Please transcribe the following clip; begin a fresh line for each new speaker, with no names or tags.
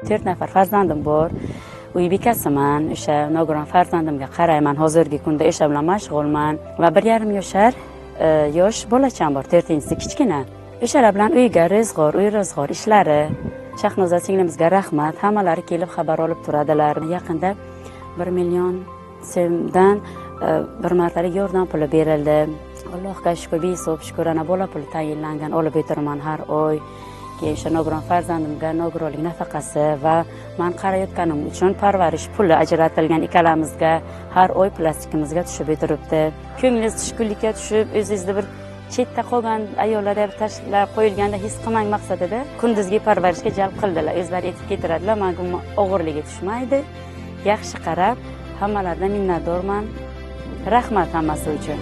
4 nafar farzandim bor. Uy bekasiman, o'sha nogiron farzandimga qarayman. Hozirgi kunda o'sha bilan mashg'ulman va 1,5 yoshar yosh bolacham bor, 4-inchisi kichkina. O'shalar bilan uyga ro'zg'or, uy ro'zg'or ishlari. Shahnoza singlimizga rahmat, hammalari kelib xabar olib turadilar. Yaqinda 1 million so'mdan bir martalik yordam puli berildi. Allohga shukur, behisob shukur, ana bola puli tayinlangan, olib o'tiraman har oy. Keyin o'sha nogiron farzandimga nogironlik nafaqasi va man qarayotganim uchun parvarish puli ajratilgan ikkalamizga har oy plastikimizga tushib o'tiribdi. Ko'nglingiz tushkunlikka tushib, o'zingizni bir chetda qolgan ayollar tashlab qo'yilganda his qilmang maqsadida kunduzgi parvarishga jalb qildilar. O'zlari etib keltiradilar, menga og'irligi tushmaydi. Yaxshi qarab, hammalaridan minnatdorman. Rahmat hammasi uchun.